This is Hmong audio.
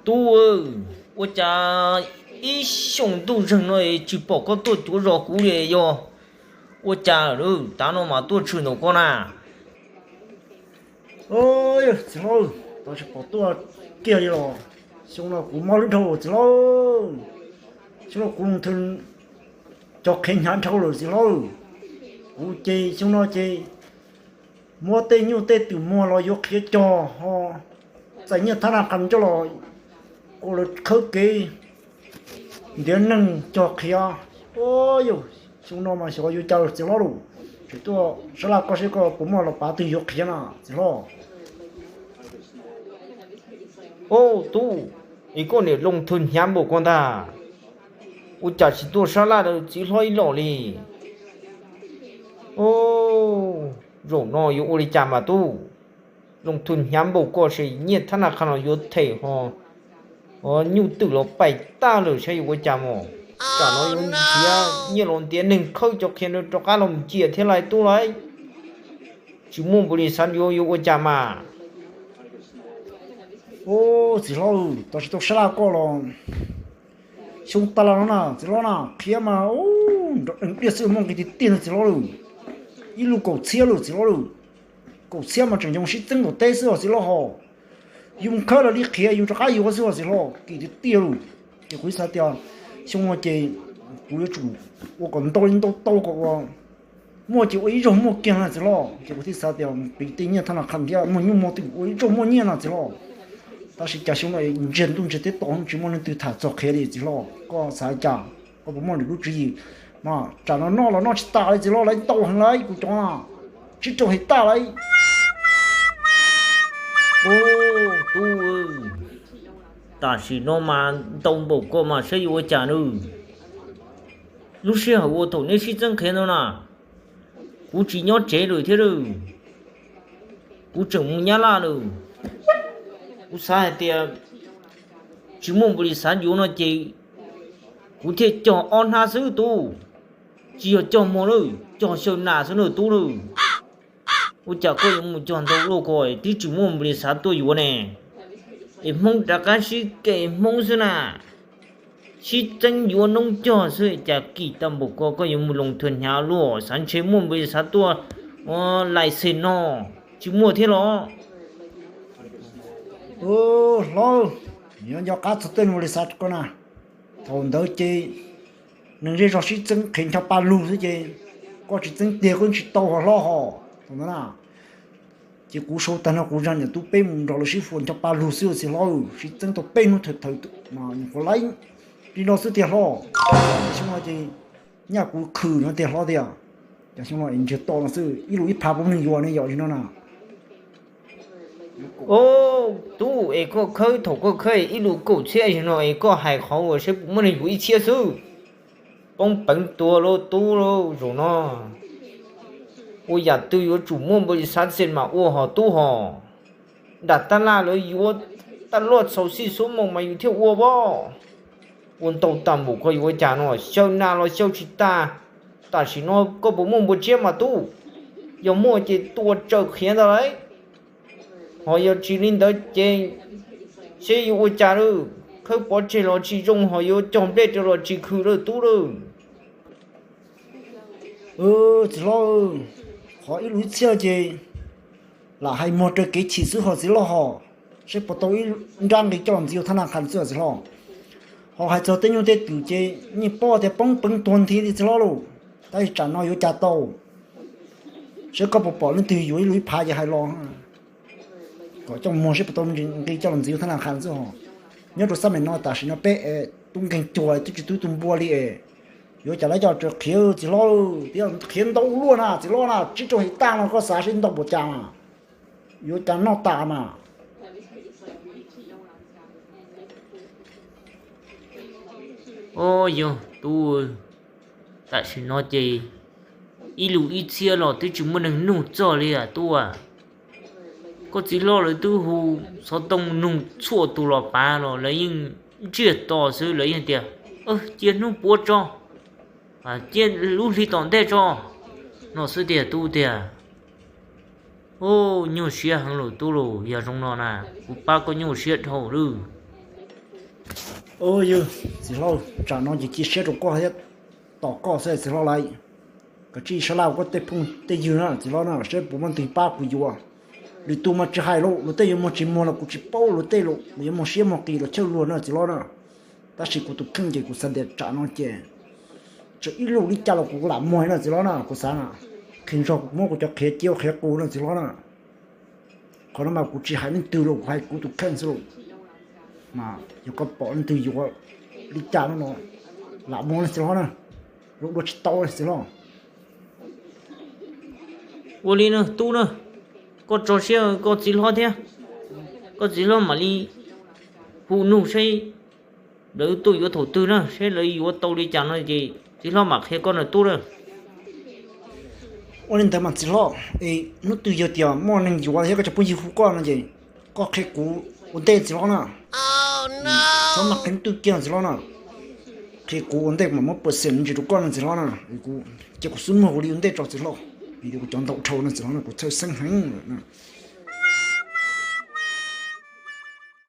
Tub, ua cas ib xyoo ntuj zeeg no tsis pom koj tuaj cuav zos kuv li, yog ua cas lawm? Tav no mas tuaj tshwm ntawm koj na. Txiv hlob, tab sis pom tuaj kiag li los, xyoo no kuv mob lub dhau txiv hlob. Xyoo no kuv loo thw cog qhiav hnyav dhau lawm txiv hlob. Kuv ces xyoo no ces muab tej nyuj tej twm muag los yuav qhiav cog ho txais nyiaj thab na qha coj los ua lawv khawb kev ntiav neeg cog qhiav. Yog xyoo no mas xyov yuav cas txiv hlob lawm, tseem tuaj sab laj koj seb koj puas muaj los pav twg yuav qhiav na txiv hlob. Au tub, es koj niam loo thw hnyav npaum ko ntag, ua cas tsis tuaj sab laj rau txiv hlob ib los li? Au, zaum no yuav ua li cas mas tub? Loo thw hnyav npaum ko ces nyiaj thab na qha no yuav them ho nyuj twm los pais tag lawm saib yuav ua cas mas. Tam no yuav nrhiav nyiaj los ntiav neeg khawb cov qhiav no rov qab los mus cia thiab lais tub lauj. Tsis muaj npaum li xav yuav yuav ua cas mas. Txiv hlob, tab sis tau sab laj koj los xyoo tas los no na txiv hlob na, qhiav mas nrov deeg diaj xwb, muaj nqis tiag tiag no txiv hlob lawm. Ib lub kaum txhiab lawm txiv hlob lawm. Kaum txhiab mas tseem yoog sib txeeb nkaus teb xwb os txiv hlob hos. Yus mus khawb los li qhiav yus rov qab yuav xwb os txiv hlob, kim tiag tiag lawm. Ces kuv xav tias xyoo no ces kuv yuav tsum ua kom ntau li ntau tau kom ua, muaj ces ua ib zaug muaj kiag na txiv hlob. Ces kuv thiaj xav tias mus qiv tej nyiaj thab na qha thiab muag nyuj muag twm ua ib zaug muaj nyiaj no txiv hlob. Tab sis cas xyoo no ntsiag ntuj ntsiag teb to tsis muaj leej twg tham txog qhiav li txiv hlob, koj xav cas? Koj puas muaj lwm lub tswv yim? Mas tsam no noj los noj tsis tas li txiv hlob, lawv ntau heev lawm kuv cov na, tsib rau hais tag lawm. Tub, tam sim no mas ntau npaum ko mas saib yuav ua cas nawb. Lub sij hawm uas thaum neb sib txeeb qhiav ntawd na, kuv tsis nyob tsev lawm thiab lawm. Kuv tseem mus Nyab Laj lawm. Kuv xav hais tias tsis muaj npaum li xav yuav no ces kuv thiaj cog ob hnab xwb tub, tsis yog cog muag lawm, cog xyaw nas xwb na tub lawm. Ua cas koj yuav mus cog ntau luaj ko twb tsis muaj npaum li xav tuaj yuav ne? Es Hmoob rov qab sib ke Hmoob xwb na, sib txeeb yuav noob cog xwb cas kim tau npaum ko, koj yuav mus loo thw hnyav luaj, xav ntshe muaj npaum li xav tuaj lais xes no, tsis muaj thiab los? Hlob, yog nco qab txog tej npaum li xav ko na, thaum ntawd ces neeg zej zog sib txeeb qhiav ncho pa lug xwb ces koj tsis txeeb tiag koj tsis tau hos hlob hos thaum ntawd na. Ces kuv sau tag no kuv zaj niam tub peb mus nrog lawv sib fua ncho pa lug xwb txiv hlob, sib txeeb tau peb hnub thawm thawm mas nyuam qhuav laib li no xwb tiag hlob. Xyoo no ces nyaj kuv khwm no tiag hlob tiag, cas xyoo no es ntsiag to no xwb, ib lus ib phav puas muaj neeg yuav ne yom li no na. Tub, es koj khawb, thaum koj khawb ib lus kaum txhiab, zaum no es koj hais qhov uas saib puas muaj neeg yuav ib txhiab xwb. Poob peev tuag lauj tub lauj, zaum no ua yam twg yuav tsum muaj npaum li xav xes mas ua hos tub hos. Nram tab laj lawv yuav taj loj txhaum xij xuab moos mas yus thiaj ua pob. Ua ntau tas npaum ko yuav ua cas no, xyaw nas los xyaw tsis tag. Tam sim no koj puas muaj npua tsiab mas tub? Yog muaj ces tua tsaws qhiav ntag lauj. Ho yog tsis li ntawd ces seb yuav ua cas lawm, khawb pov tseg los tsis zoo, ho yuav cog nplej rau los tsis khwm lawm tub lawm. Txiv hlob, qhov ib lus ib txhiab ces lam hais muag raws kev chim xwb hos txiv hlob hos, seb puas tau ib nrab nqi coj los ntxiv thab na qha xwb os txiv hlob. Ho hais txog tej nyuj tej twm ces yeej paub tias poob peev tuag nthi li txiv hlob lauj, tab sis tsam no yuav cas tau, seb koj puas pom leej twg yuav ib lus ib phav ces hais los kom coj muag seb puas tau nqi coj los ntxiv thab na qha xwb hos. Nyob rau xab maim no tam sim no peb es tub nkeeg cuag twb tsis tub tug npua li es yuav cas lawv coj tsaws qhiav txiv hlob, tias qhiav ntau luaj na txiv hlob na, tsib rau hais tag no koj xav seb ntau npaum cas na, yuav cas noj tas na. Au yog tub, tam sim no ces ib lus ib txhiab los twb tsis muaj neeg nug txog li tub. Koj txiv hlob lawv twb hu xov tooj nug txhua tus los pav los lawv yeej ntsiag to xwb, lawv yeej tias cia hnub puav tso, cia lub hli tom ntej tso no xwb tiag tub tiag. Ub, nyuaj siab heev lawm tub lauj, yog zoo no na, kuv pab koj nyuaj siab dhau lawm. Ub, yog txiv hlob, tsam no ces cia siab rau koj thiab, tos koj xwb txiv hlob lauj. Koj tsij sab laj koj tej phooj tej ywg na txiv hlob na, saib puas muaj leej twg pab kuv yuav. Lwm tus mas tsis hais lauj, luag tej yuav muag tsis muag los kuv tsis paub luag tej lauj, luag yuav muag siab muag qis los chawj luag na txiv hlob na. Tab sis kuv tus kheej ces kuv xav tias tsam no ces txawm ib lub li cas los kuv lam muag na txiv hlob na, kuv xav na. Qhia zog kuv muab kuv cov qhiav cia qhiav qus na txiv hlob na. Qhov no mas kuv tsis hais leej twg los kuv hais kuv tus kheej xwb lauj. Mas yog koj pom leej twg yuav li cas no los lam muag na txiv hlob na, zoo dua tsis tau txiv hlob. Ua li na tub na, koj tso siab koj txiv hlob thiab, koj txiv hlob mam li hu nug saib lawv tuaj yuav thaum twg na, saib lawv yuav tau li cas no ces txiv hlob mam qhia koj na tub na. Ua li ntawd mas txiv hlob, es hnub twg yog tias muaj neeg yuav thiab koj cov phooj ywg hu koj no ces koj qhia kuv ua ntej txiv hlob na. Txhob maj qhia hnub twg kiag txiv hlob na. Qhia kuv ua ntej mam muab pawg xeem ntsis rau koj no txiv hlob na. Kuv cia kuv xub muag kuv li ua ntej tso txiv hlob, vim tias kuv cov ntau dhau no txiv hlob na, kuv txhawj xeeb heev na.